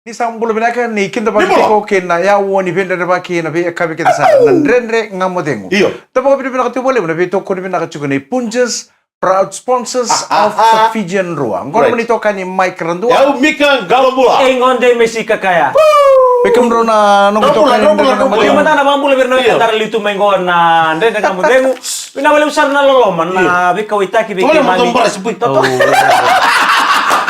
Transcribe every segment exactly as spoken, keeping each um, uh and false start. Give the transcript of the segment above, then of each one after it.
Ni sa bula vinaka, ni kidavaki tiko kei na yawa ni veidredrevaki na veiyakavi kece sara na Dredre Ga Mo Cegu. Io. Da vakavinavinaka tiko vakalevu na veitokoni vinaka tiko nei Punjas, proud sponsors of the Fijian Drua. Qo na nomuni itokani Mike Radua. Au Mika Qalobula. E gode me sika kaya. Vei kemudrau na noqu itokani na Dredre Ga Mo Cegu. Io, mada na vakabula vei ira na wekada ra liu tu mai qo na Dredre Ga Mo Cegu. Vinaka vakalevu sara na loloma, na veikauwaitaki vei keimami.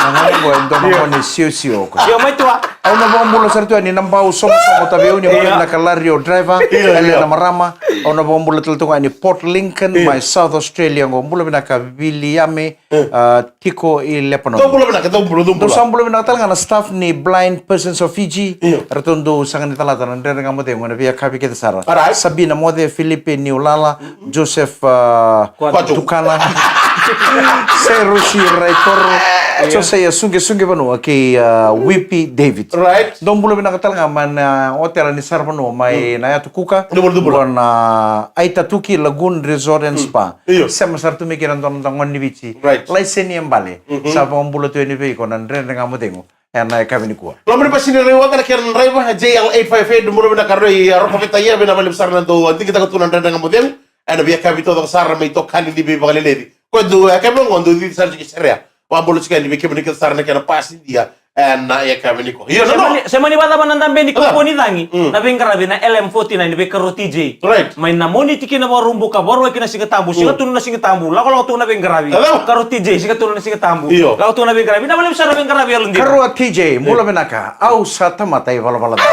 Na gone qo e dua na gone siosio qo. Io, mai tua. Au na vakabula sara tu yani na Bau Somosomo Taveuni, bula vinaka Lario driver, Elena Marama. Au na vakabula tale tu ga yani Port Lincoln, mai South Australia qo, bula vinaka Viliame, ah, tiko i Lebanon. Dou bula vinaka, dou bula, dou bula. Dou sa bula vinaka tale ga na staff ni Blind Persons of Fiji. Io. Ratou dou saga ni calata na Dredre Ga Mo Cegu ena veiyakavi kece sara. Alright. Sabina Moce, Filipe Niulala, Joseph, ah, Kwajo. Tukana, Serusi Raitoro, Josaia Suqesuqe Vanua kei, ah, Wipi David. Right. Dou bula vinaka tale ga mai na otela ni Saravanua mai na Yatu Kuka. Dou bula, dou bula. Qo na Aitatuki Lagoon Resort and Spa. Io. Sema sara tu mai kina dua na gone ni Viti. Right. Laiseni e bale. Sa vakabula tu yani vei iko na Dredre Ga Mo Cegu ena yakavi nikua. Loma ni basi ni Raiwaqa na kena draiva, J L eight five eight, dou bula vinaka Roi, a Roko Vetaia, vinaka vakalevu sara na dou, ah, digitaka tu na Dredre Ga Mo Cegu ena veiyakavi taucoko sara, mai tokani ni veivakaleleci. Koya dou, eh, yakavi oqo dou cici sara tiko i Serea. Vakabula tiko yani vei kemuni kece sara na kena pasidia ena yakavi nikua. Io, no, no. Sema ni, sema ni vakacava na dabe ni kaukauwa ni cagi, na veiqaravi na L M forty-nine, veikarua o T J. Right. Mai na Moniti kina Vakaraubuka, Vakarauwai kina Sigatabu, Sigatolu na Sigatabu, lakolako tu na veiqaravi. Karua o T J, Sigatolu na Sigatabu. Io. Lako tu na veiqaravi. Vinaka vakalevu sara na veiqaravi yalodina. Karua o T J, bula vinaka. Au sa tamata ivalavala ca.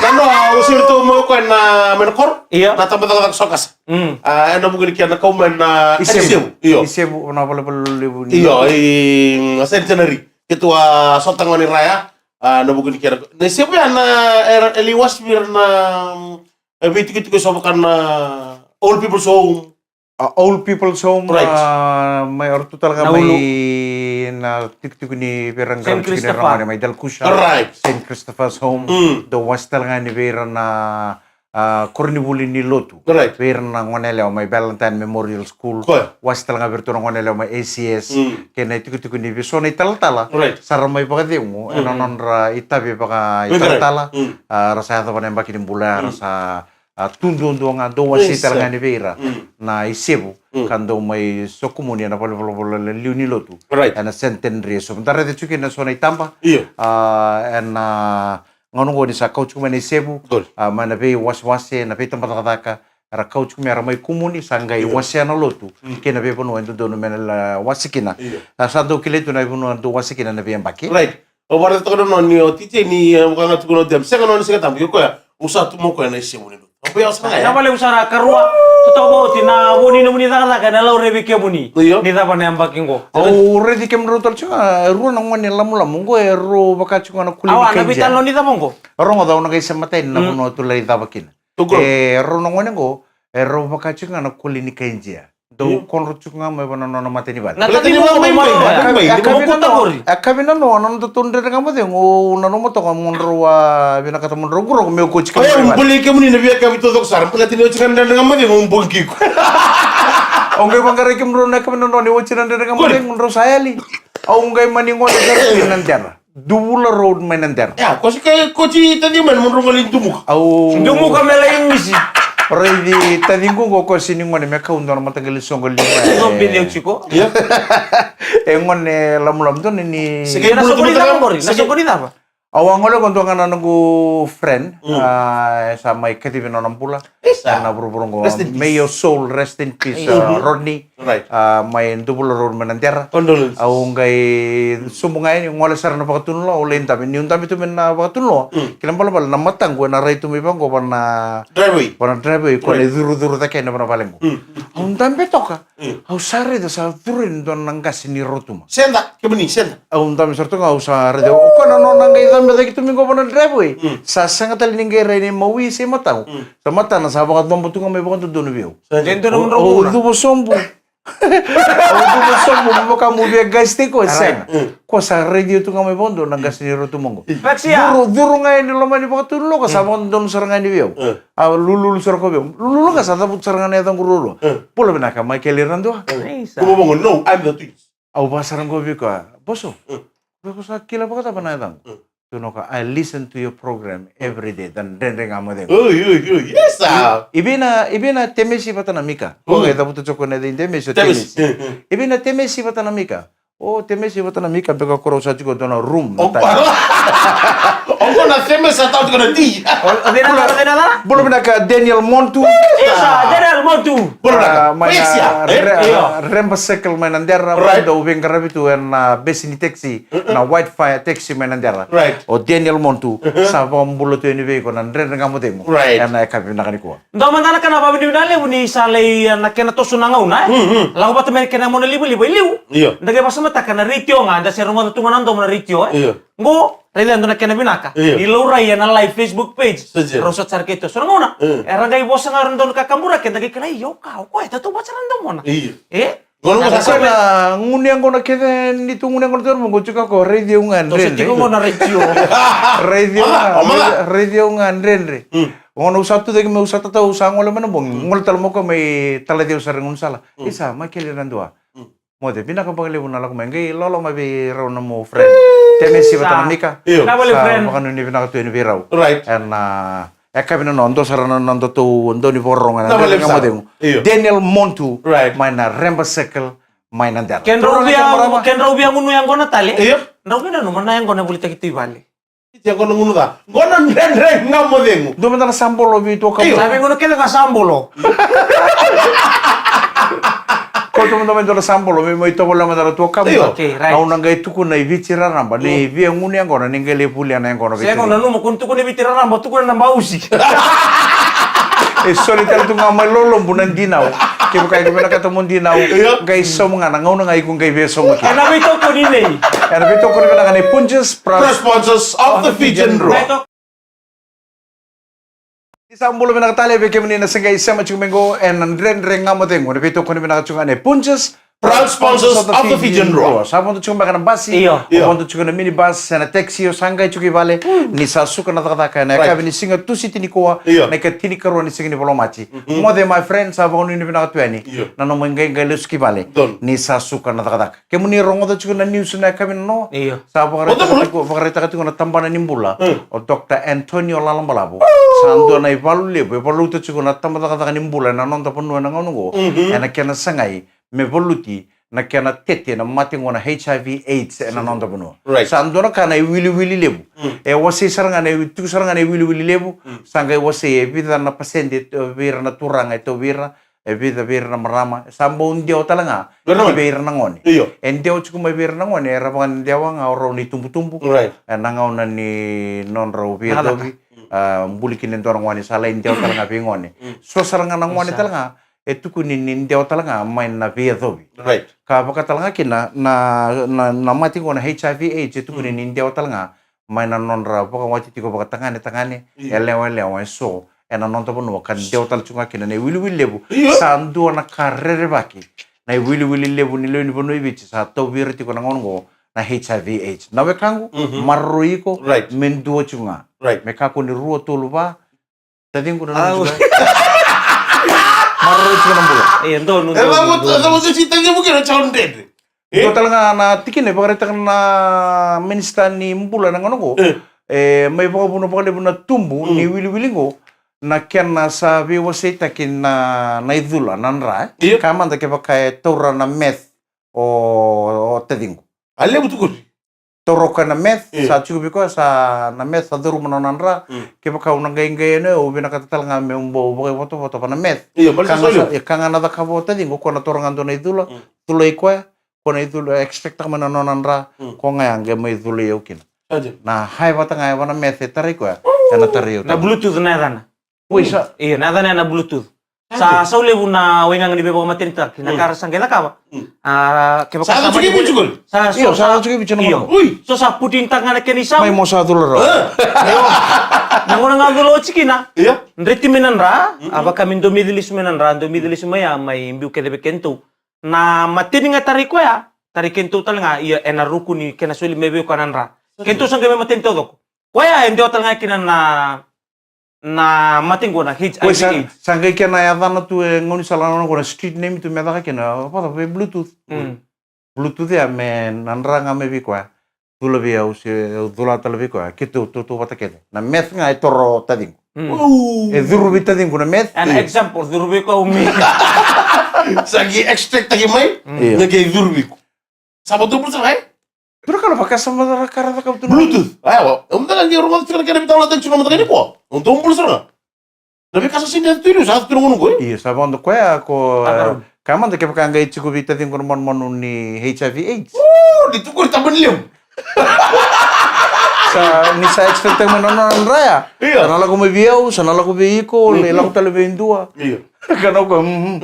Na noa, au siri tu mai o koya na, mai na koro. Io. Na tabacakacaka sokasa. Mm. Ah, ena vuku ni kena kau mai na Isevu. Isevu, io. Isevu, na valevale levu ni. Io, i, mm, Centenary. Keitou a sota gone i ra ya, ah, na vuku ni kena. Na Isevu ya na, era, e lai wasi vei ira na, mm, e veitukituki eso vaka na old people's home. Ah, old people's home, right. Ah, mai, eratou tale ga mai na tikotiko ni vei ira na Saint Christopher. Mai Dalkusha. Right. Saint Christopher's home. Mm. Dou wasi tale ga yani vei ira na, ah, koronivuli ni lotu. Right. Vei ira na gone yalewa mai Valentine Memorial School. Koya. Wasi tale ga vei iratou na gone yalewa mai A C S. Mm. Kei na itikotiko ni vei so na italatala. Right. Sa ra mai vakacegu ena nodra itavi vakaitalatala. Mm. Ah, ra sa yacova na yabaki ni bula, ra sa, ah, tu duadua ga, dou wasei tale ga yani vei ira na Isevu, ka dou mai sokumuni ena valenivolavola liu ni lotu. Right. Ena Centenary. So da raica tiko kina so na itaba. Io. Ah, ena gauna oqo ni sa kau tiko mai na Isevu, ah, mai na veiwasewase, na veitabacakacaka, era kau tiko mai, era mai kumuni, sa qai wasea na lotu kei na veivanua e dodonu me na wase kina. Io. Ah, sa dou kilai tu na veivanua dou wase kina na veiyabaki. Right. Au vakaraitaka toka na nona ni o T J ni, eh, vaka ga tukuna o Dem. Sega na nona Sigatabu, io koya, au sa tu mai o koya na Isevu ni lotu. Au via sara ga ya. Vinaka vakalevu sara karua, totoka vakaoti na vo ni nomuni cakacaka ena laurai vei kemuni. Io. Ni cava na yabaki qo. Au raici kemudrau tale tiko ga, e rua na gone lamulamu qo, e rau vaka tiko ga na kuli ni kai jea. Awa, na veitalanoa ni cava qo? Rogoca, au na qai sema tani na vanua tu lai cava kina. E rau na gone qo, e rau vaka tiko ga na kuli ni kai jea. Dau kodro tiko ga mai vua na nona mata ni vale. Na tani ni vale mai, mai, mai, mai, mai, mai, mai, mai, mai. A kavi na noa, a kavi na noa, na nodatou Dredre Ga Mo Cegu, au nanuma toka mo drau a vinakata mo drau qoroqo meu kauti kemuni mai vale. Au buli kemuni na veiyakavi taucoko sara, baleta ni oti ga na Dredre Ga Mo Cegu, au bogi kiko. Au qai vaqarai kemudrau na yakavi na noa ni oti na Dredre Ga Mo Cegu, drau sa yali. Au qai mani gole sara ki Nadera. Duvula Road mai Nadera. Ia, ko si ka, ko si taci mai na mo drau gole i Dumuka. Au Dumuka me lai misi. Raici taciqu qo ko si ni gone me kau dua na mataqali soqo liu mai. Dua bini au tiko. Ia. E gone lamulamu dua ni. Sega ni bula Dumuka. Na soqo ni cava qori? Na soqo ni cava? Au a gole ko dua ga na noqu friend. Mm. A, e sa mai kacivi nona bula. Isa. Ena vuravura qo. Rest in peace. May your soul rest in peace, uh, Rodney. Right. A, mai Duvula Road mai Nadera. Condolence. Au qai sobu ga yani, gole sara na vakatunuloa, au lai dabe. Niu dabe tu mai na vakatunuloa. Mm. Kena balebale na mataqu ena rai tu mai vaqo va na driveway. Va na driveway, ko na icurucuru cake ena va na valequ. Mm. Au dabe toka. Mm. Au sa raica sa curu yani dua na qase ni rotuma. Seda, kemuni, seda. Au dabe sara toka, au sa raica. O koya na nona qai cabe cake tu mai qo va na driveway. Mm. Sa sega tale ni qai rai ni mawi se mataqu. Mm. Sa matana sa vakacobo tu ga mai vakadodonu vei au. Sa dodonu. Au cuva sobu. Au cuva sobu, me vaka mo via qase tiko, e sega. Mm. Ko sa raici au tu ga mai vakadodonu na qase ni rotuma qo. Curu, curu ga yani loma ni vakatunuloa, sa vakadodonu sara ga yani vei au. Mm. A lululu sara ko vei au. Lululu ga sa cavuta sara ga na yacaqu ruarua. Mm. Bula vinaka Michael Iradua. Mm. Isa. Au vakasara qo vei koya. Boso. Mm. Ko sa kila vakacava na yacaqu? Mm. Tukuna o koya, "I listen to your program every day." Da Dredre Ga Mo Cegu. Oi, oi, oi. Yes, sir. I vei na, i vei na Temesi vata na Mika? Ko e cavuta tiko na yaca i Temesi, o Temesi. Temesi. I vei na Temesi vata na Mika? O Temesi vata na Mika beka ko rau sa tiko dua na room na tani. O ko na Temesi sa tau tiko na ti. O, o vei na, o vei na, o vei na? Bula vinaka Daniel Montu. Isa, Daniel Montu. Bula vinaka. Ah, mai na Paisia, eh? Re-, Io. Reba Circle mai Nadera, right. Dau veiqaravi tu ena, ah, bese ni taxi, na Whitefire taxi mai Nadera. Right. O Daniel Montu, sa vakabula tu yani vei iko na Dredre Ga Mo Cegu. Right. Ena yakavi vinaka nikua. Dua mada na ka na vakavinavinaka levu ni sa lai, ah, na kena toso na gauna, eh? Mm, mm. Lako vata mai na kena mona livaliva i liu. Io. Da qai vakasamataka na retio ga, da se rogoca tu ga na domo na retio, eh? Io. Qo, raica e dua na kena vinaka. Io. Ni laurai ena live Facebook page. Sa dina. Rau sa sara kei toso na gauna. Mm. Era qai vosa ga era dau na kakaburaki, da qai kila, "Io, ka, o koya, tatou vata na domona." Io. Eh? Qo na, na, sa, na gunu yaqona kece, ni tu gunu yaqona tu na mo, qo tiko ko raici au ga dredre. Tiko qo na retio. Raici au ga, o mada, raici au ga dredre. Mm. Qo na au sa tu cake mai, au sa tatau, au sa gole mai na bogi. Mm. Gole tale mai o koya mai talaci au sara e gaunisala. Mm. Isa, mai kele na dua. Mm. Moce, vinaka vakalevu na lako mai. Qai loloma vei rau na mo friend. Temesi vata na Mika. Io. Vinaka vakalevu, friend. Sa vakanuinui vinaka tu yani vei rau. Right. Ena, ah, yakavi nanoa, dua sara na, na nodatou dau ni vakarorogo ena Dredre Ga Mo Cegu. Io. Daniel Montu, right, mai na Reba Circle, mai Nadera. Kedrau via, kedrau via gunu yaqona tale. Io. Drau via nanuma na yaqona volitaki tu i vale. Iti yaqona gunu ca. Qo na Dredre Ga Mo Cegu. Dua mada na sabolo vei tua ka. Io. Sa vei gunu kece ga sabolo. Ko tu mada mai dua na sabolo, me mai tovolea mada na tua ka. Io. Okay, right. Au na qai tukuna i Viti raraba, ni via gunu yaqona, ni qai lai volia na yaqona vei. Se yaqona nanuma, ko ni tukuna i Viti raraba, tukuna na bausi. E soli tale tu ga mai lolobu na dinau. Kevaka iko vinakata mo dinau, io, qai sauma ga na gauna ga iko qai via sauma kina. Ena veitokoni nei. Ena veitokoni vinaka nei Punjas, proud, proud sponsors of the Fijian Drua. Ni sa bula vinaka tale vei kemuni na se qai sema tiko mai qo ena Dredre Ga Mo Cegu, na veitokoni vinaka tiko ga nei Punjas, proud sponsors of the Fijian Drua. Sa vodo tiko beka na basi, io, io, vodo tiko na minibus, ena taxi, o sa qai tiko i vale, mm, ni sa suka na cakacaka ena, right, yakavi ni siga Tusiti nikua, io, na ikatinikarua ni siga ni vula o Maji. Mhm. Moce, my friend, sa vakanuinui vinaka tu yani. Io. Na nomu iqaiqai lesu ki vale. Donu. Ni sa suka na cakacaka. Kemuni rogoca tiko na news na yakavi nanoa. Io. Sa vakaraitaka tiko, vakaraitaka tiko na tabana ni bula. Mm. O Doctor Antonio Lalabalavu. Sa dua na ivalu levu e valuta tiko na tabacakacaka ni bula ena noda vanua ena gauna oqo. Mhm. Ena kena sagai me valuti na kena tete na mate qo na H I V AIDS ena noda vanua. Right. Sa dua na ka na iwiliwili levu. Mm. E wasei sara ga na iwi-, tiko sara ga na iwiliwili levu. Mm. Sa qai wasei e vica na pasede vei ira na turaga e tauvi ira, e vica vei ira na marama, sa bau dewa tale ga vei ira na gone. Io. E dewa tiko mai vei ira na gone, era vakadewa ga o rau na itubutubu. Right. Ena gauna ni nodrau veiyacovi, mm, ah, buli kina e dua na gone, sa lai dewa tale ga vei gone. Mm. So sara ga na gone tale ga, e tukuni ni dewa tale ga mai na veiyacovi. Right. Ka vaka tale ga kina na, na, na mate qo na H I V AIDS, e tukuni, mm, ni dewa tale ga mai na nodra vakawati tiko vakatagane tagane, io, yalewa yalewa, e so ena noda vanua ka dewa tale tiko ga kina na iwiliwili levu. Io. Sa dua na ka rerevaki na iwiliwili levu ni lewe ni vanua i Viti sa tauvi ira tiko na gauna oqo na H I V AIDS. Na wekaqu, mhm, maroroi iko, right, me dua tiko ga. Right. Me kakua ni rua, tolu, va, taciqu na, au, nona tiko. Maroroi tiko na bula. E, donu, e, donu, donu. Sa vota si taciqu kina John Dede. E? Dua tale ga na tikina e vakaraitaka na minisita ni bula ena gauna oqo. E. E, mai vakavuna vakalevu na tubu, mm, ni wiliwili oqo, na kena sa veiwaseitaki na, na icula, na dra, e? Io. Kaya mada kevaka e taura na meth o, o taciqu. A levu tu qori. Taura o koya na meth, io, sa tiko vei koya, sa na meth, sa curuma na nona dra. Mm. Kevaka au na qaiqai yani, au vinakata tale ga meu bau vakaivotavota va na meth. Io, baleta sa, sa levu. Io, ka ga na cakava o taciqu, o koya na taura ga dua na icula, mm, culai koya, ko na icula, extract-taka mai na nona dra, mm, ko ga ya qai mai culai au kina. Sa dina. Na high vata ga e va na meth e tarai koya, ena tarai au tale. Na Bluetooth na yacana. Oi, sa. Io, na yacana na Bluetooth. Sa, sa sau levu na waigaga ni veivakamatenitaki, na, mm, ka ra sa qai cakava. Mm. A, kevaka sa, sa yaco tiko i Viti qori? Sa, io, so sa, sa yaco tiko i Viti na, io, gauna. Oi. So sa put in-taka ga na kena isau. Mai mo sa cula rawa. E. Io. Na gauna ga cula oti kina. Io. Dreti mai na dra, mm-mm, a vaka me dau mici lesu mai na dra, dau mici lesu mai ya, mai biu kece vei kedatou. Na mateni ga tarai koya, tarai kedatou tale ga, ia ena ruku ni kena soli mai vei koya na dra. Sa, kedatou sa qai mai mateni taucoko. Koya e dewa tale ga kina na, na mate qo na H I V AIDS. Oi, sa, sa qai kena yacana tu e gaunisala na nona qo na street name tu me caka kina, vata vei Bluetooth. Mm. Bluetooth ya me na dra ga mai vei koya. cula vei au se au cula tale vei koya, keitou tautauvata kece. Na meth ga e toro taciqu. Mm. Wow. E curu vei taciqu na meth. An example, curu vei koya o Mi. Sa qai extract taki mai, mm, io, na qai curu vei iko. Sa vakadomobula sara ga, e? Dua na ka na vakasama sara ka ra cakava tu na Bluetooth. Aiwa, au mada ga qai rogoca tiko na kena veitalanoataki tiko na mataka nikua. Au domobula sara ga. Na veika sa sega ni yaco tu i liu, sa yaco tu na gauna qo, e? Io, sa vakadonuya koya ko, ah, e, kaya mada kevaka qai tiko vei taciqu na manumanu ni H I V AIDS. Uu, ni tu qori tabanilevu. Sa, ni sa extract mai na nona dra ya. Io. Sa na lako mai vei au, sa na lako vei iko, mhm, lako tale vei dua. Io. Ka na koya, mhm.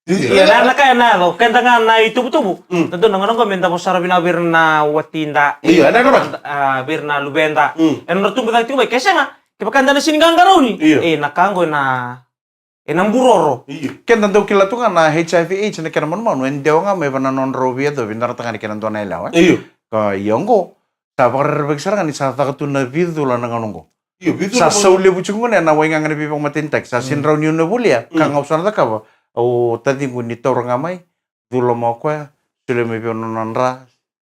Ia, na, na ka e na yaco, keda ga na itubutubu. Mm. Dodonu na gauna qo meda vosa sara vinaka vei ira na watida. Io, e na yaco. A, vei ira na luveda. Mm. E na nodra tubu cake tiko mai, ke sega, kevaka eda na sega ni qaqarauni. Io. E, na ka qo e na, e na buroro. Io. Keda dau kila tu ga na H I V AIDS na kena manumanu, e dewa ga mai vei na nodrau veiyacovi, dua na tagane kei na dua na yalewa, e? Io. Ka ia qo, sa vakarerevaki sara ga ni sa caka tu na veicula na gauna qo. Io, veicula. Sa sau levu tiko gona na waigaga ni veivakamatenitaki. Sa, mm, sega ni rawa ni o na volia, mm, ka ga au sa na cakava. O taciqu ni taura ga mai, cula mai o koya, solia mai vei au na nona dra,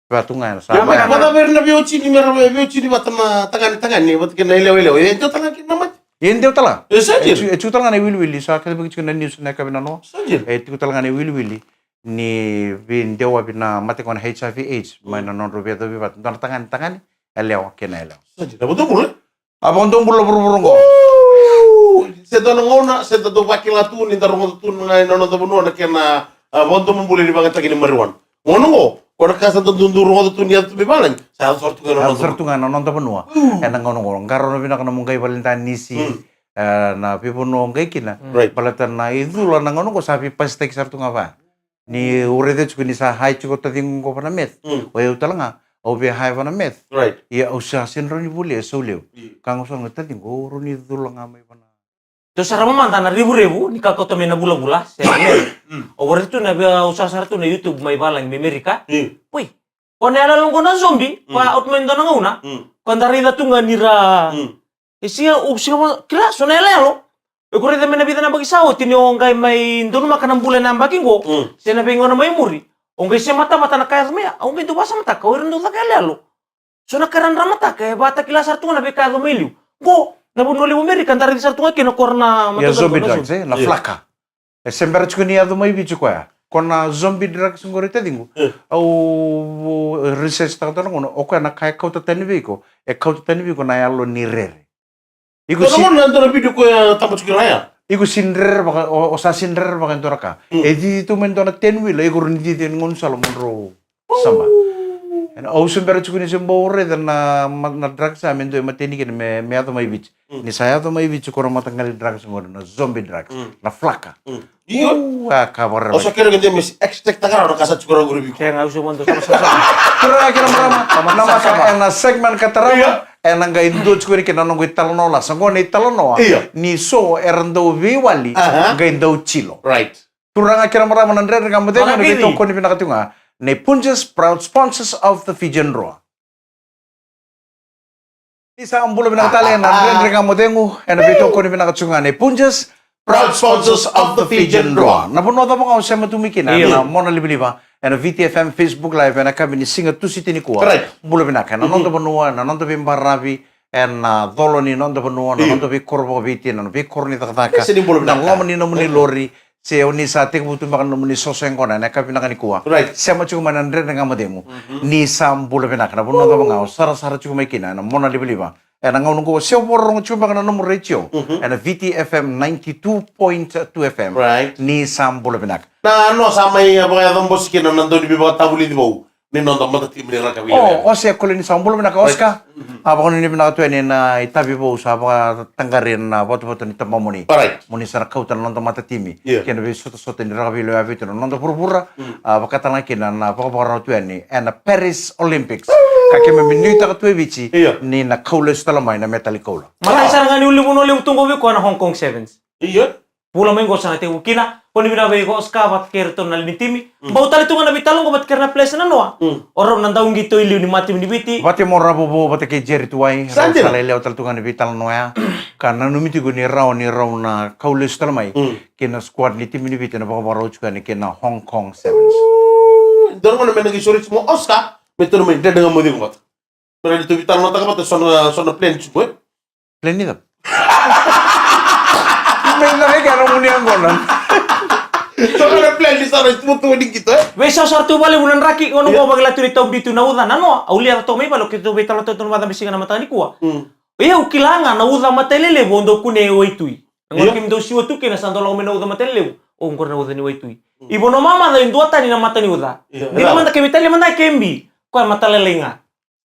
vaka tu ga ya sa. Io, mai, mai, mai, vei ira na veiwatini, me ra veiwatini vata na tagane, tagane vata kei na yalewa, yalewa. E dua tale ga kina na mate. E dua tale ga. E sa dina. E tu, e tu tale ga na iwiliwili, sa kacivaki tiko na news na yakavi nanoa. Sa dina. E tu tale ga na iwiliwili ni veidewavi na mate qo na H I V AIDS mai na nodrau veiyacovi vata, dua na tagane, tagane, yalewa kei na yalewa. Sa dina, vakadomobula, e? A, vakadomobula vuravura qo. Uu! Se dua na gauna, se da dau vakila tu, ni da rogoca tu na, na noda vanua na kena, a, vakadomobula ni vakayagataki ni marijuana. Gauna qo, ko na ka sa da dau rogoca tu ni yaco tu mai valagi, sa yaco sara tu ga na noda vanua. Uu. E na gauna qo, qarauna vinaka na nomu qai valedanisi, mm, e, na veivanua o qai kina. Mm. Right. Baleta na icula na gauna qo sa veipasitaki sara tu ga va. Ni au raica tiko ni sa high tiko taciqu qo va na meth. Mm. O yau tale ga, au via high va na meth. Right. Ia au sa sega ni rawa ni volia, e sau levu. Io. Ka ga au sa qai, taciqu, au rawa ni cula ga mai va na. Dou sa raica mada na revurevu ni ka kauta mai na vulavula, se na meth. Mm. Au raica tu na via, au sarasara tu na YouTube mai valagi mai Amerika. Io. Poi. Ko na yaloyalo qo na zombie, mm, ko a out mai dua na gauna. Mm. Ko da raica tu ga ni ra. Mm. E sega, o sega vakila, so na yaloyalo. E ko raica mai na vica na yabaki sa oti ni o qai mai donumaka na bula ena yabaki qo, mm, se na veigauna mai muri. O qai semata vata na ka yaco mai ya, au qai dau vakasamataka o ira dau caka yaloyalo. So na ka era dramataka, e vakatakila sara tu ga na veika yaco mai liu. Qo, na vanua levu Amerika, da raici sara tu ga kina ko ira na, ia, mataudauka zombie na drugs, zombie, e, na, io, flakka. E se bera tiko ni yaco mai Viti koya. Ko na zombie drugs qori taciqu. E. Au research taka dua na gauna, o koya na ka e kauta tani vei iko, e kauta tani vei iko na yalo ni rere. Iko si, dua na gauna, dua na video koya taba tiko i ra ya. Iko si rere vaka, o, o sa si rere vaka e dua na ka. Mm. E cici tu mai dua na ten wheeler, iko rawa ni cici ena gaunisala mo drau saba. Ena, au se bera tiko ni se bau raica na, ma-, na drugs ya me dua e mateni kina me, me yaco mai Viti. Mm. Ni sa yaco mai Viti ko na mataqali drugs qori, na zombie drugs, mm, na flakka. Mm. Io. Ua, ka vakarau. Au sa kere ke de me extract taka rawa na ka sa tiko rawa qori vei iko. Sega, au se vodo, saba, saba, saba. Turaga kei na marama, na mata ena segment ka tarava, io, ena qai dua tiko kina na noqu italanoa lasa. Qo na italanoa, io, ni so era dau veiwali, aha, qai dau tilo. Right. Turaga kei na marama, na Dredre Ga Mo Cegu, na veitokoni vinaka tiko ga nei Punjas, proud sponsors of the Fijian Drua. Ni sa bula vinaka tale na Dredre Ga Mo Cegu, ena veitokoni vinaka tiko ga nei Punjas, proud sponsors of the Fijian Drua. Na vanua cava ga o sema tu mai kina, io, ena monalivaliva ena Viti F M Facebook Live ena yakavi ni siga Tusiti nikua. Correct. Bula vinaka ena, mhm, noda vanua, ena noda veibaravi, ena colo ni noda vanua, na, io, noda veikoro vakaviti, na veikoro ni cakacaka, e, se ni bula vinaka, na loma ni nomuni, e, lori, se o ni sa tekivu tu beka na nomuni soso yaqona ena yakavi vinaka nikua. Right. Sema tiko mai na Dredre Ga Mo Cegu. Mhm. Ni sa bula vinaka, na vanua cava ga o sarasara tiko mai kina ena monalivaliva ena gauna qo, se o vakarorogo tiko beka na nomu retio, mhm, ena Viti F M ninety-two point two F M. Right. Ni sa bula vinaka. Na, no, sa mai, e, vakayaco bose kina na dauniveivakatavulici vou ni noda matatimi ni rakavi. O, o se koli ni sa bula vinaka, right, Oscar. Mhm. A, vakanuinui vinaka tu yani ena itavi vou sa vakataqari ena vatuvatu ni tabamuni. Right. Mo ni sa na kauta na noda matatimi, io, kei na veisotasota ni rakavi lewe yaviti na noda vuravura. Mm. A, vakatale ga kina na vakavakarau tu yani ena Paris Olympics. Ka keimami nuitaka tu e Viti, io, ni na kau lesu tale mai na metali koula. Matai sara ga ni ulunivanua levu tu qo vei koya na Hong Kong Sevens. Io. Vula mai qo sa na tekivu kina, koni vinaka vei iko Oscar vata kei iratou na lewe ni timi. Mm. Bau tale tu ga na veitalanoa qo vata kei ira na players na noa. Mm. O rau na dauqito i liu ni matatimi ni Viti. Vata kei Mora Vovo, vata kei Jerry Tuwai, sa dina, rau sa lai lewa tale tu ga na veitalanoa ya. Ka nanumi tiko ni rawa ni rau na kau lesu tale mai, mm, kei na squad ni timi ni Viti na vakavakarau tiko yani kei na Hong Kong Sevens. Dua na gauna me na qai sore tiko mai o Oscar. Me tonu mai, dredre ga mo cegu vata. Me rawa ni tou veitalanoataka vata, so na, so na plan tiko, e? Plan ni cava? Me na reke na muni agona. So na plan ni sa na tuvatuvani kito, e? Veisau sara tu vale vuna draki, gona qo vakila tu ni tau bitu na uca na noa, au lia toka mai vale, o keitou veitalanoataka tu na macawa bisiga na mataka nikua. Mm. Ia au kila ga na uca mata lelevu, o dau kune e waitui. Na gauna keimami dau siwa tu kina sa dau lako mai na uca mata lelevu. O qori na uca ni waitui. Mm. I vanua mamaca e dua tani na mata ni uca. Ia, dina mada ke veitalia mada ke bi. Koya mata lailai ga.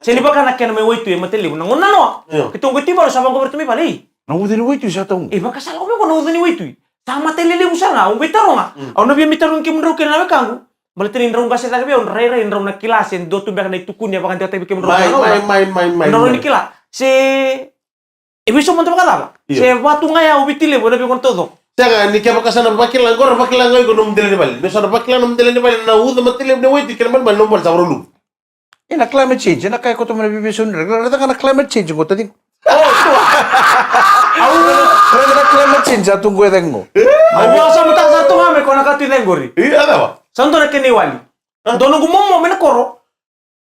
Se ni vaka na kena mai waitui e mata lelevu. Na gauna na noa. Ia. Keitou qai tu i vale sa vaqo vei ratou mai vale. Na uca ni waitui sa tau. E vaka sa lako mai qo na uca ni waitui. Sa mata lelevu sara ga, au qai taroga. Mm. Au na via mai tarogi kemudrau kina na wekaqu. Baleta ni drau qase cake vei au, drairai drau na kila se dua tu beka na itukuni e vakadewataki vei kemudrau. Mai, mai, mai, mai, mai. Drau ni kila. Se e veiso mada vakacava? Io. Se vatu ga ya o Viti Levu ena veigauna taucoko. Sega, ni kevaka sa na vakila, qo ra vakila ga iko nomu dela ni vale. Ni sa na vakila nomu dela ni vale na uca mata levu ni waitui kei na malimali, nomu vale sa varaluvu. E na climate change, e na ka e koto mai na veiveisau ni ra. Raica ga na climate change qo, taciqu. O, tua. Au, raica na climate change a tu qo e cake qo. Au vakasamataka sara tu ga me ko na ka tu i cake qori. Io, a cava? Sa dua na kena iwali. A? Dua noqu momo mai na koro.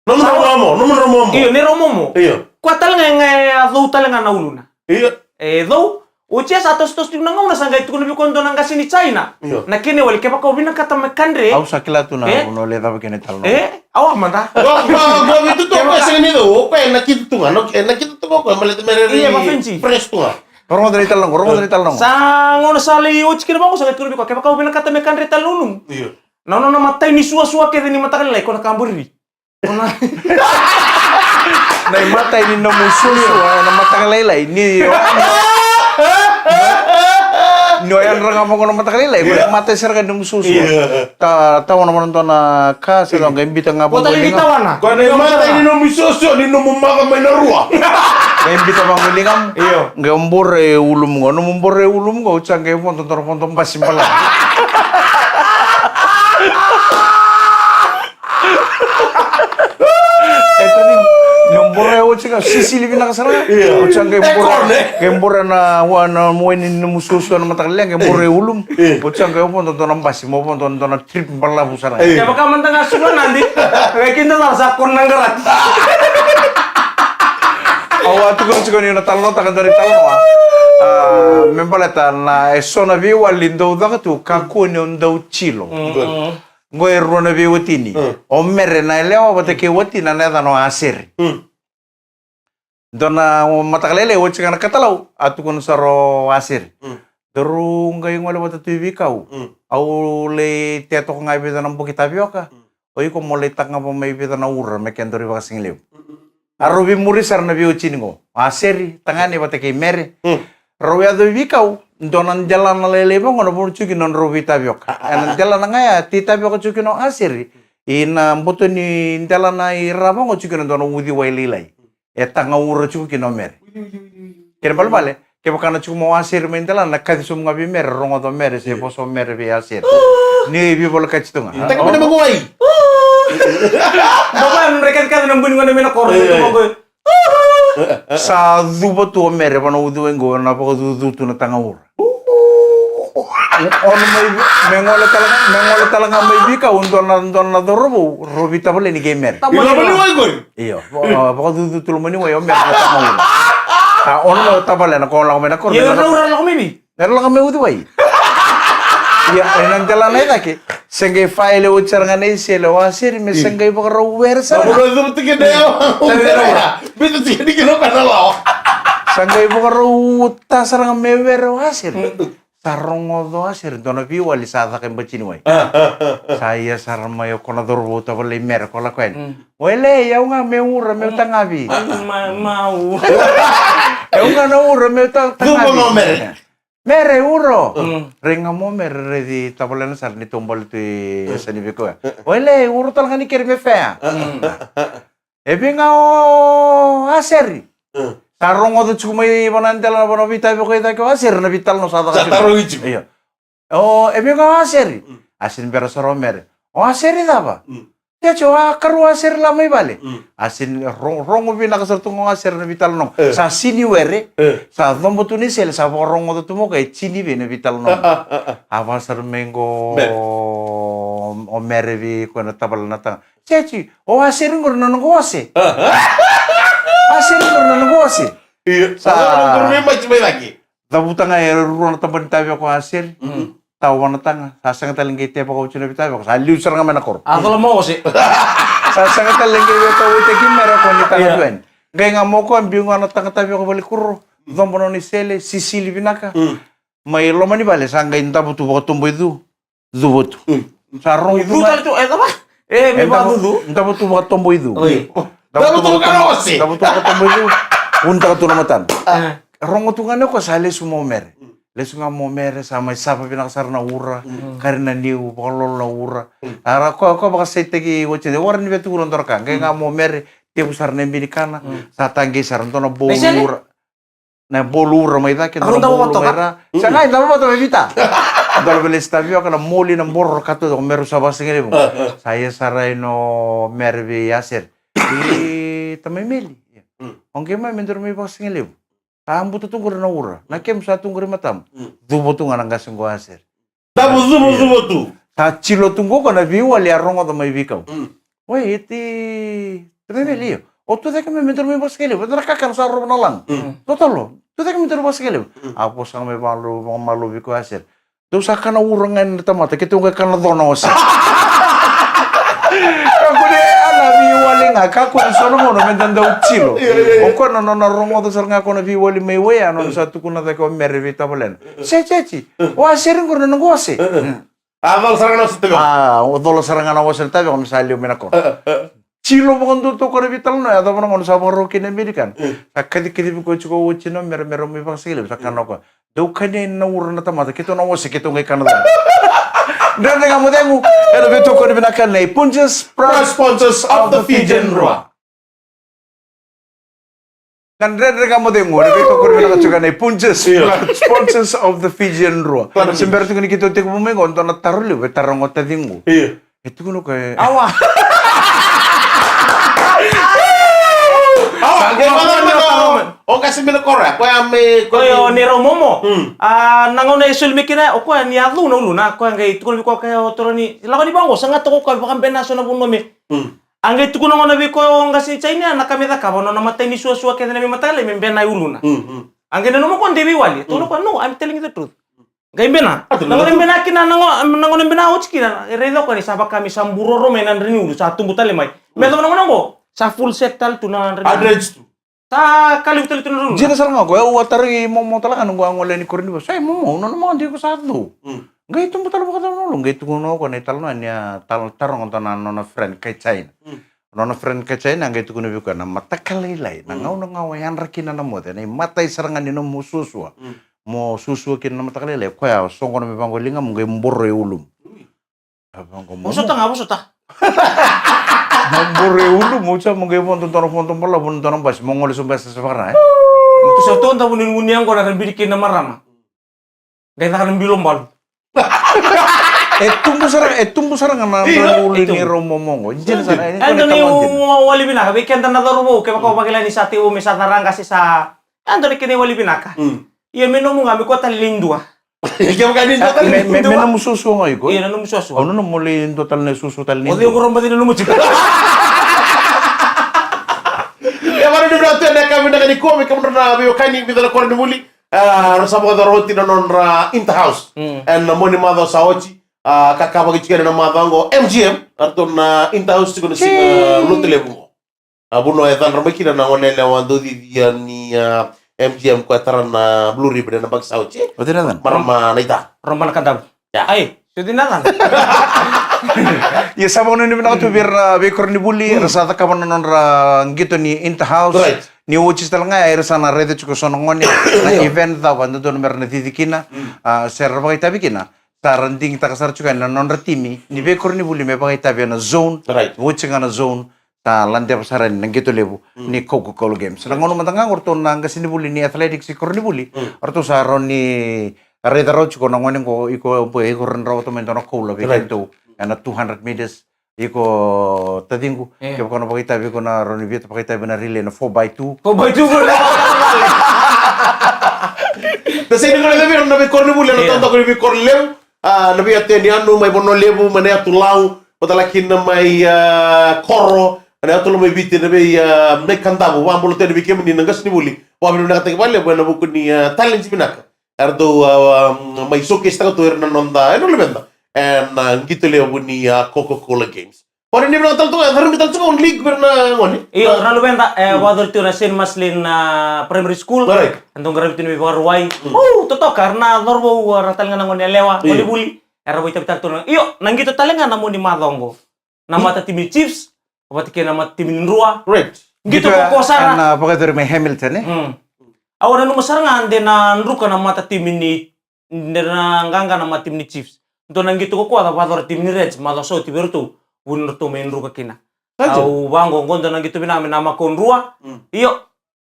Nomu drau momo, nomu drau momo. Io, ni drau momo. Io. Koya tale ga e ga e a cou tale ga na uluna. Io. E cou. Oti ya sa tosotoso tiko na gauna sa qai tukuna vei koya dua na qase ni China. Io. Na kena iwali kevaka o vinakata me kadre. Au sa kila tu na vanua lai cava kena italanoa. E? Au a mada. Qo, qo, qo, vei tu tu, o koya sega ni cou, o koya e nakita tu ga, no, e nakita tu ga o koya, baleta me rairai fresh tu ga. Rogoca na italanoa qo, rogoca na italanoa qo. Sa gauna sa lai oti kina vaqo sa qai tukuna vei koya, kevaka o vinakata me kadre tale na ulumu. Io. Na nona matai ni suasua kece ni mataka lailai, ko na ka buriri. Na imatai ni nomu suasua ena mataka lailai ni o yadra ga vaqo na mataka lailai, ko na imatai sara ga ni nomu suasua. Io. Ta, tawana mo na dua na ka se qai bita ga vaqo. Ko tale ni tawana. Ko na imatai ni nomu suasua ni nomu maka mai na rua. Qai bita vaqo ligamu. Io. Qai bore ulumu qo, nomu bore ulumu qo, oti sa qai vodo dua na vodo basi balavu. E tani, ni bore oti ga, sisili vinaka sara ga. Io. Oti sa qai bore, qai bore na, wa, na waini ni nomu suasua na mataka lailai, qai bore ulumu. Io. Oti sa qai vodo dua na basi, mo vodo dua na trip balavu sara ga. Io. Kevaka mada ga suka nadi, qai kida cala sa kona na qarati. Au a tukuna tiko ni na talanoataka dua na italanoa. A, me baleta na e so na veiwali dau caka tu, kakua ni o dau tilo. Mm, mm. Qo e rua na veiwatini. Mm. O Mere na yalewa vata kei watina na yacana o Aseri. Mm. Dua na mataka lailai oti ga na katalau, a tukuna sara o Aseri. Mm. Daru qai gole vata tu i veikau. Mm. Au lai tea toka ga e vica na boki tavioka. Mm. O iko mo lai takava mai vica na ura me kedaru ivakasigalevu. Mm, mm. A rau veimuri sara na veiwatini qo. O Aseri, tagane vata kei Mere. Mm. Rau yaco i veikau, dua na delana lailai vaqo na vanua tiko kina nodrau veitavioka. Ena delana ga ya, tei tavioka tiko kina o Aseri. Ina boto ni delana i ra vaqo tiko kina dua na uciwai lailai. E tagaura tiko kina o Mere. Kena balebale, kevaka na tiko mai o Aseri mai delana, na kaci sobu ga vei Mere, rogoca o Mere, se vosa o Mere vei Aseri. Ni veivolekati tu ga. Taki mada mai qo wai. Baba, na rekati kaci na buni gona mai na koro, e, e. Sa cuva tu o Mere, vana uciwai qo, na vakacucu tu na tagaura. Ono mai, me gole tale ga, me gole tale ga mai veikau, dua na, dua na cauravou, rau veitavaleni kei Mere. Io, va-, vakacucu tu loma ni wai, o Mere na tagaura. A, ono mai tavalena, ko lako mai na koro. Io, na rau lako mai vei? Era lako mai uciwai. Ia, ena delana i cake, se qai faile oti sara ga na isele o Aseri, me se qai vakarau were sara. Sa qai vakarau ta sara ga me were o Aseri. Sa rogoca o Aseri, dua na veiwali sa caka e bati ni wai. Sa ia sara mai o koya na cauravou tavalei Mere ko lako yani. Wele, au ga me ura, meu tagavi. Mau. Au ga na ura, meu ta-, tagavi. Mere, uro. Rai ga mo Mere, raici tavalena sara ni taubale tu e yasa ni veikau ya. Wele, uro tale ga ni kere me fea. E vei ga o Aseri? Sa rogoca tiko mai vana dela, vana veitavioka i cake o Aseri, na veitalanoa sa caka tiko. Io. O, e vei ga o Aseri? A se ni bera sara o Mere. O Aseri cava? Tete, o a karua a sere la mai vale. Mm. A sini ro-, rogo vinaka sara tu ga o a sere na vitalanoa. Eh. Sa sini were. Eh. Sa cobo tu ni sele, sa vakarogoca tu mo ka e sini vei na vitalanoa. Ah, ah, ah, ah. A vaka sara mai qo. Mere. O, o mere vei koya na tavale na taga. Tete, o a sere qori na noqu ose. Ah, ah. A sere qori na noqu ose. Io. Sa. Sa noqu mai mai cake. Cavuta ga e rua na taba ni taveko a sere. Mm. Tawa na taga, sa sega tale qai tevaka oti na veitaveko, sa liu sara ga mai na koro. A cola mo ose. Sa sega tale qai veitaveko oti ki mere ko ni taga. Ia. Tu yani. Qai ga mo ko a biu ga na taga taveko vale kuro, cobo na nona isele, sisili vinaka. Mm. Mai loma ni vale, sa qai davo tu vakatobo i cu, cuva tu. Mm. Sa rogo tu. Cu tale tu, e cava? E, me vacucu. Davo tu vakatobo i cu. Oi. Davo tu vakatobo i cu. Vunitaka tu na matana. Ah. Rogo tu ga ni ko sa lesu mo mere. Mm. Lesu ga mo mere, sa mai sava vinaka sara na ura, mm, kari na niu, vakalolo na ura. Mm. A ra ko, ko vakasaitaki oti, e wara ni via tukuna dua na ka, qai ga mo mere, tevu sara na ibe ni kana, mm, sa taqei sara dua na bolu ura. Na bolu ura mai cake, dua na bolu mai ra. Mm. Sa qai davo vata mai vita. Dua na velesi tavioka, na moli, na boro, ka tu, ko meru sa vakasigalevu. Ah, ah. Sa ia sara i no mere vei a sere. I tamai Meli. Mm. O qai mai me dua mai vakasigalevu. Sa buta tu qori na ura. Na kemu sa tu qori matamu. Mm. Cuva tu ga na qase qo a sere. Davo cuva, cuva tu. Sa cilo tu qo ko na veiwali a rogoca mai veikau. Mm. Oi, e ti, te me veli io. O tu cake me me dua mai vakasigalevu. Vata na kakana sa rova na lagu. Mm. Totolo. Tu cake me dua mai vakasigalevu. Mm. A vosa ga mai vakamalou, vakamalou vei koya a sere. Dou sa kana ura ga na tamata, keitou qai kana co na ose. Kakua ni, a na veiwali ga, kakua ni so na gauna me da dau cilo. Io, io, io. O koya na nona rogoca sara ga ko na veiwali mai wai, a nona sa tukuna cake o mere vei tavalena. Se, se, se. O a sere qori na noqu ose. A cola sara ga na ose taveko. A, o cola sara ga na ose na taveko me sa liu mai na koro. Cilo vakadua toka na veitalanoa, yacova na gauna sa vakarau kina Amerikana. Mm. Sa kacikaci vei koya tiko o watina, mere, mere mai vakasigalevu, sa kana o koya. Dou kania na ura na tamata, keitou na ose, keitou qai kana cava. Dredre Ga Mo Cegu, ena veitokoni vinaka nei Punjas, proud sponsors of the Fijian Drua. Na Dredre Ga Mo Cegu, ena veitokoni vinaka tiko nei Punjas, io, proud sponsors of the Fijian Drua. Claro. Se bera tiko ni keitou tekivu mai qo, dua na taro levu, e taro qo taciqu. Io. E tukuna o koya. Awa. Awa, ke mada mada o, o kasi mai na koro ya, koya me, koya o Neirau Momo. Mm. A, na gauna e soli mai kina, o koya ni a cau na uluna, koya qai tukuna vei koya o toro ni, lako ni vaqo, sa ga toka o koya vakabena so na vanua me. Mm. A qai tukuna gona vei koya o qase ni Jaina, na ka me cakava, nona matai ni suasua kece na veimataqali, me bena i uluna. Mm, mm. A qai nanuma o koya de veiwali, tukuna o koya, no, I'm telling you the truth. Qai bena. A, na gauna bena kina, na gauna, na gauna bena oti kina, e raica o koya ni sa vaka me sa buroro mai na dra ni ulu, sa tubu tale mai. Me yacova na gauna oqo, sa full set tale tu na dra ni ulu. Sa ka levu tale tu na dra ni ulu. Dina sara ga o koya, au a tarogi Momo tale ga noqu a gole yani koronivuli. Sa, e Momo, au nanuma de iko sa cau. Mm. Qai tubu tale vakacava na ulu, qai tukuna o koya na italanoa ni a tal-, taroga dua na nona friend kai China. Mm. Nona friend kai China, qai tukuna vei koya na mataka lailai, na gauna ga o yadra kina na moce, na imatai sara ga ni nomu suasua. Mm. Mo suasua kina na mataka lailai, koya o soqona me vaqo e ligamu qai boro e ulumu. Ui. A vaqo Momo. Vosota ga, vosota. Mo boro e ulumu, sa mo qai vodo dua na vodo balavu, dua na basi, mo gole so basi sa vakara, e? Mo tu sa toda vunivuni yaqona ra biri kina na marama. Qai caka na bilo balu. E tubu sara, e tubu sara ga na dra ni ulu ni Neirau Momo qo. Dina sara, e dua na iwali vinaka vei keda na cauravou, kevaka o vakila ni sa tekivu me sa cara qase sa, e dua na kena iwali vinaka. Mm. Ia me nomu ga me kua tale ni dua. Kevaka ni dua tale ni dua. Me, me, me nomu suasua ga iko. Ia na nomu suasua. Au nanuma mo lai dua tale na suasua tale ni dua. O cei qo roba cei na nomu tiko. Ia vara ni vinaka tu ena yakavi vinaka nikua vei kemudrau na veiwekani, vica na koronivuli. A, ra sa vakayacora oti na nodra Inter House. Mm. Ena mua ni macawa sa oti, a, ka ka vakaitikina na macawa oqo, M G M, a ratou na Inter House tiko na siga Lotulevu oqo. A, vanua e cadra mai kina na gone yalewa dau cicia ni, a, M G M ko e tara na Blue Ribbon ena baki sa oti. Oti na cana. Marama na ita. Roma na kadavu. Ya. Ai, so dina cana. Ia sa vakanuinui vinaka tu vei ira na veikoronivuli, era sa cakava na nodra qito ni Inter House. Right. Ni oti tale ga, era sa na raica tiko so na gone, na event cava, dodonu mera na cici kina, mm, a, se ra vakaitavi kina, sa ra digitaka sara tiko yani na nodra timi, ni veikoronivuli me vakaitavi ena zone, right, oti ga na zone, sa ladeva sara yani na qito levu, mm, ni Coca-Cola Games. Right. Na gauna mada ga qo ratou na qasenivuli ni athletics i koronivuli, mm, ratou sa rawa ni raica rawa tiko na gone qo, iko, iko rawa rawata mai dua na koula vei, right, keitou, ena two hundred meters, Iko taciqu, Eh. kevaka o na vakaitavi iko na rawa ni via vakaitavi na relay na four by two. Four by two. Na sega ni kena vei na veikoro ni vuli, na Yeah. taudaku ni veikoro levu. A, na vei yatu yani Yanu, mai Vanua Levu, mai na yatu Lau, vata la kina mai, a, Koro, na yatu Lomaiviti, na vei, a, na i Kadavu, vakabula tu yani vei kemuni na qasenivuli. Vakavinavinakataki vakalevu ena vuku ni, a, talent vinaka. Era dau, a, a, mai showcase taka tu ira na noda, ena luveda. Ena, a, qito levu ni, a, Coca-Cola Games. Ora ni vinaka tale tu ga, cauravou tale tu ga o league vei ira na gone. Io, ra luveda, e, vakacori tu na Saint Marcelin, a, Primary School. Alright. E dau qaravi tu na veivakaruai. Mm. Au, totoka, era na cauravou, era tale ga na gone yalewa, Io. Gone Vuli. Era vakaitavi tale tu na. Io, na qito tale ga na mua ni macawa oqo. Na matatimi ni Chiefs, vata kei na matatimi ni Drua. Right. Qito ko ko sara. Na vakacori mai Hamilton, e? Mm. Au nanuma sara ga de na druka na matatimi ni, de na qaqa na matatimi ni Chiefs. Dua na qito ko koya a vakacora timi ni Reds, macawa sa oti vei ratou, vuni ratou mai druka kina. Sa dua. Au vaqo, qo dua na qito vinaka me na mako Drua. Mm. Io,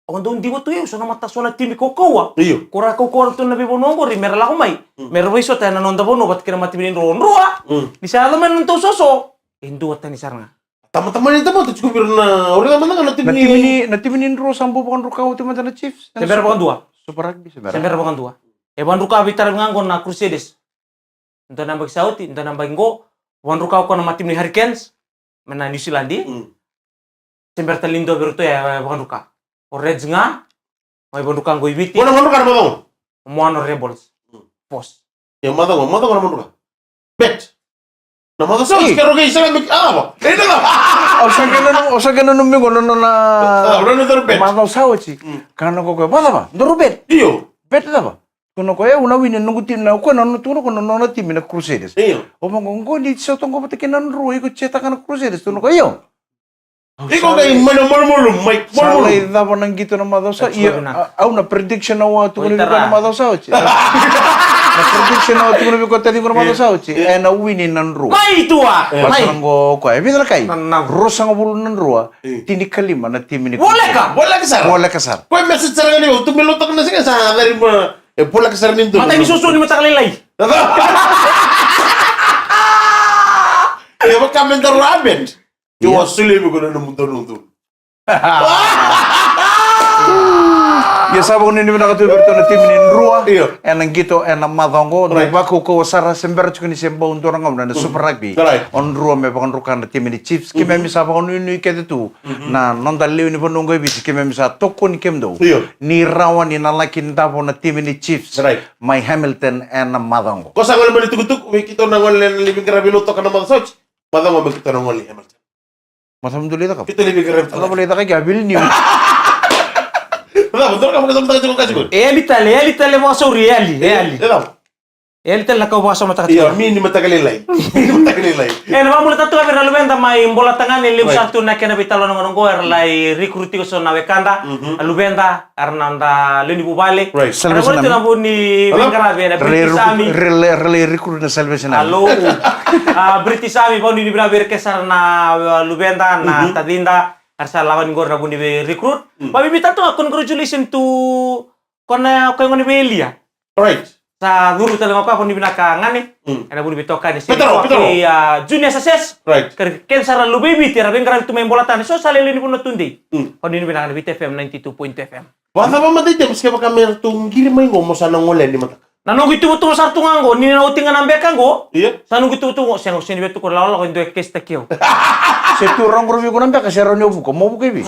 au dau diva tu, io, so na mata, so na timi kaukauwa. Io. Ko ra kaukauwa ratou na veivanua oqori, me ra lako mai. Mm. Me ra veisota ena noda vanua, vata kei na matatimi ni Drua. Drua! Mm. Ni sa yaco mai na nodatou soso, e dua tani sara ga. Tamatama ni tamata, tiko vei ira na, o ira na mata ga na timi Na ni timi ni, na timi ni Drua sa bau vakadruka oti mada na Chiefs. Se bera vakadua. Super Rugby, se bera. Se bera vakadua. E vakadruka veitaravi ga qo na Crusaders. Dua na yabaki sa oti, dua na yabaki qo, vakadruka o koya na matatimi ni Hurricanes, mai na New Zealand, e? Mm. Se bera tale ni dua vei iratou e vakadruka. O Reds ga, mai vakadruka qo i Viti. Ko na vakadruka na macawa oqo? Moana Rebels. Mm. Force. Ia macawa oqo, macawa oqo na vakadruka. Bet. Na macawa sa oti, Ei. Kero kei sara me, a, va. E, na, na. O sa kena nu, o sa kena nu migo, no, no, na. A, o na, na, na, bet. Macawa sa oti. Mm. Kana ko ko, vacava, doro bet. Io. Bet cava? Tukuna ko, e, au na wini na noqu timi, na, ko na, tukuna ko na nona timi na Crusaders. Io. O vaqo, qo ni sa toqo vata kei na Drua, iko cetaka na Crusaders, tukuna ko, io. Iko qai mai na malumalumu, mai, Sa malumalumu. lai cava na qito na macawa sa, That's io, good enough. a, au na prediction au a tukuna Oi, vei koya na tara. macawa sa oti. Na prediction au a tukuna vei koya taciqu na macawa sa oti. Io. E na wini na Drua. Mai tua! Eh. Mai! Vata qo koya, e vica na kai? Na, na. Ruasagavulu na Drua, Eh. tinikalima na timi ni Voleka! Voleka sara. Voleka sara. Ko e message sara ga ni, o tu me lotaka na siga sa, a, cari ma, e, voleka sara ni dua. Mata ni soso ni mataka lailai. Ia vaka me da ramen. Io, a soli me ko na nomu donu tu. Ia sa vakanuinui vinaka tu vei iratou na timi ni Drua. Io. E na qito, e na macawa oqo, Right. vakaukauwa sara, se bera tiko ni se bau dua na gauna na Super Rugby. Right. O Drua me vakadruka na timi ni Chiefs, keimami sa vakanuinui kece tu. Na noda lewe ni vanua qo i Viti, keimami sa tokoni kemudou. Io. Ni rawa ni na laki davo na timi ni Chiefs. Right. Mai Hamilton e na macawa oqo. Ko sa gole mai na tukutuku, me keitou na gole na livi qaravi lo toka na macawa sa oti. Macawa oqo me keitou na gole Hamilton. Macawa dou lai caka. Keitou livi qaravi. Macawa lai caka ki a vili niu. Macawa, dou ka, macawa, macawa, macawa, macawa. E yali tale, e yali tale vakasauria, e yali, e yali. E cava? E yali tale na kau vakasamataka Ia, tiko. mi ni mataka lailai. Mi ni mataka lailai. E na vakabula tatu ga vei ira na luveda mai Bolatagane, levu Right. sara tu na kena veitalanoa qo, era lai recruit tiko so na wekada. Mhm. A luveda, era na noda lewe ni vuvale. Right. Era Salvation voli tu Army. na vu ni Hello? veiqaravi, era Re British Army. Re re re recruit na Salvation Army. Alo. A British Army, vakanuinui vinaka vei ira ke sara na, uh, luveda, na Mhm. tacida. Era sa lako ni qori na vu ni vei recruit. Mm. Vakabibi tatu ga, congratulations to ko na, ko na gone vei Elia. Right. Sa curu tale ga o koya, vakanuinui vinaka gane. Mm. Ena vu ni veitokani se Petero, koya Petero. kei, a, Junior Success. Right. Kei ira kece sara na luve i Viti era veiqaravi tu mai Bolatagane. So sa lele ni vanua tudei. Mm. Vakanuinui vinaka na Viti F M ninety-two point two F M. Vacava mada i temi, se kevaka me ratou qiri mai qo mo sa na gole ni mataka. Na noqu ituvatuva sara tu ga qo, ni na oti ga na beka qo. Ia. Sa noqu ituvatuva qo, sega, au sega ni via tukuna lakolako e dua e kesitaki au. Se tu rogorogo vei iko na beka, se rawa ni o vuka, mo vuka i vei.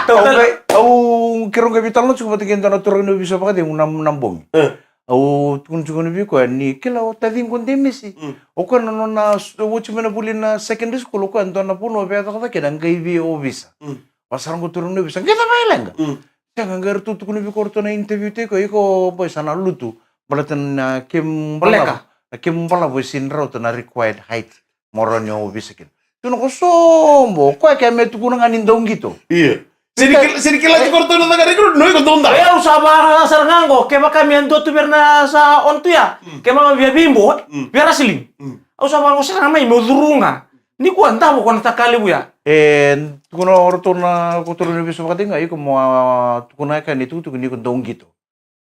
Au qai, au keirau qai veitalanoa tiko vata kei dua na turaga ni ovisa vakacegu na, na bogi. E. Au tukuna tiko vei koya ni kila o taciqu o Demisi. Mm. O koya na nona s-, oti mai na vuli na secondary school, o koya dua na vanua e via cakacaka kina qai vei ovisa. Mm. Vakasara qo turaga ni ovisa, qai cava e leqa? Mm. Sega, qai ratou tukuna vei koya ratou na interview tiko, iko boy sa na lutu. Baleta na kemu balavu. Voleka. Na kemu balavu e sega ni rauta na required height. Mo rawa ni o ovisa kina. Tukuna ko sobo, o koya ke me tukuna ga ni dau qito. Ia. Sega ni kila, sega ni kila tiko ratou na caka recruit, no iko dau dau. Ia, au sa vaka sara ga qo, kevaka me dua tu vei ira na sa on tu ya. Mm. Keimami via veibo, mm, via wrestling. Mm. Au sa vaka qo sara ga mai meu curu ga. Nikua davo ko na takalevu ya. E, tukuna o ratou na ko turaga ni ovisa vakacegu, iko mo, a, tukuna e ka ni tukutuku ni iko dau qito.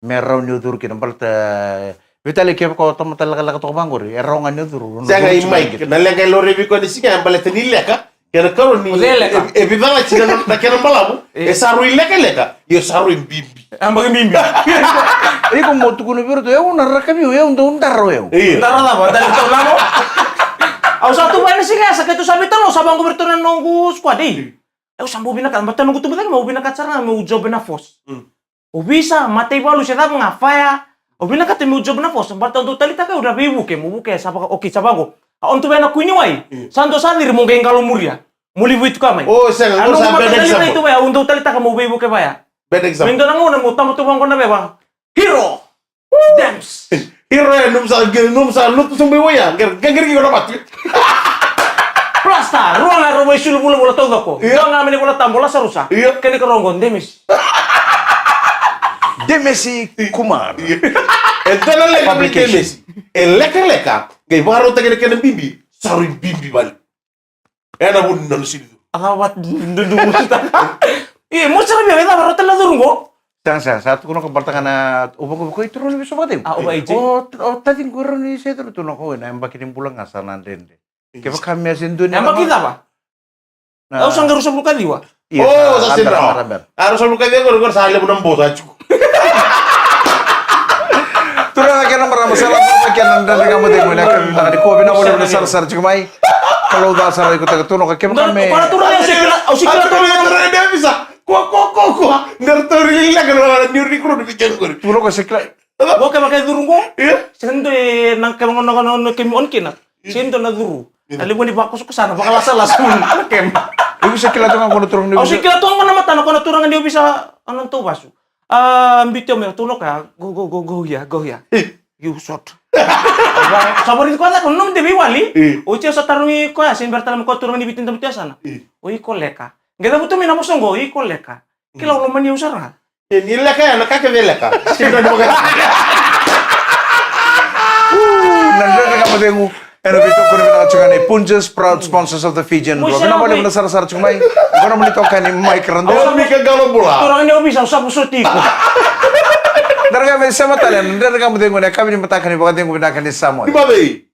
Me rawa ni o curu kina baleta, e, Veitalia, kevaka o tamata lekaleka toka vaqori, e rawa ga ni o curu. Sega, i Mike, na leqa e laurai vei koya ni siga ya e baleta ni leka. Kena karua ni e, e vica na kena balavu, e sa rui lekaleka, io sa rui bibi. A baki bibi. Iko mo tukuna vei iratou, au na rakavi au, au dau dara au. Io. Dara cava, dara tau namo. Au sa tu mai na siga ya, sa keitou sa veitalanoa, sa vaqo vei iratou na noqu squad, ei. Au sa bau vinakata, baleta noqu tubu cake, meu vinakata sara ga meu job na force. Mm. Ovisa, mataivalu se cava ga, fire. Au vinakata meu job na force, baleta au dau taleitaka au na veivuke, meu vuke, sa vaka, okay, sa vaqo. A, o dou vei na kuini wai. Mm. Sa dua sa ciri, mo qai qalo muria. Mo livu i tuka mai. O, sega, a, qori sa bad example. Au dau taleitaka meu veivuke vaya. Bad example. Me dua na gauna meu tama tu vaqo na veva. Hero! Dems! Hero e, nomu sa, nomu sa lutu sobu i waia, qer, qer, qer, qer, qer, Plasta, rua ga rau mai sulu vulavula taucoko. Io. Dua ga mai na iVola Tabu, Lasarusa. Io. Kena ikarua qo, Demesi. Demesi Kumar. Io. E dua na leqa vei Demesi. E lekaleka, qai vakarautaki na kena bibi, sa rui bibi vale. Ena vu ni nona sili tu. A cava vata dudu musuta. E, mo sara via, e cava rauta na curu qo? Sega, sega, sa tukuna ko baleta ga na uva ko, ko i turu ni viso vakateu. A, uva i tei. O, o taci qo rau ni se turu tu na ko na yabaki ni bula ga sa na dredre. Kevaka me a se dua ni yabaki cava? Au sa qai ruasagavulu ka ciwa. Io, o, sa, sa sega, rabera, rabera. A, ruasagavulu ka ciwa qori, qori sa levu na bo sa tiko. Turaga kei na marama, sa lako vei keda na Dredre Ga Mo Cegu ena yakavi vinaka nikua, vinaka vakalevu na sarasara tiko mai. Kalou ca sara iko taka tu na ka kevaka me. Ko na turaga, au se kila, au se kila tu na turaga ni ovisa. Kua, kua, kua, kua. Dara tauri lileka na niu rikuru ni vijang qori. Tu na ko se kila. Ko kevaka e curu qo. Io. Se dua na kevaka na, na, na kemi on kina. Se dua na curu. Io. Na levu ni vakosokoso na vakalasalasa na kemi. Iko se kila toka qo na turaga ni ovisa. Au se kila toka qo na matana ko na turaga ni ovisa, a, na tou vasu. A, biuti au me tukuna o koya, go, go, go, go here, go here. Ih. You short. Sa vari koya caka, nomu de veiwali. Ih. Oti au sa tarogi koya, se bera tale me koya turaga ni Viti, da buti yasana. Ih. O iko leka. Qai cavuta mai na vosa qo, o iko leka. Kila, mm, au lomani au sara ga. E, ni leka ya, na ka kece e leka. Sega ni vaka. Na Dredre Ga Mo Cegu. Ena veitokoni vinaka tiko ga nei Punjas, proud sponsors of the Fijian Drua. Vinaka vakalevu na sarasara tiko mai. Qo na nomuni itokani Mike Radua. Au sa Mika Qalo Bula. Turaga ni ovisa, au sa vosoti iko. Dredre Ga Mo Cegu, sema tale na Dredre Ga Mo Cegu ena yakavi ni mataka ni vakacegu vinaka ni Samoa. Ni vavei.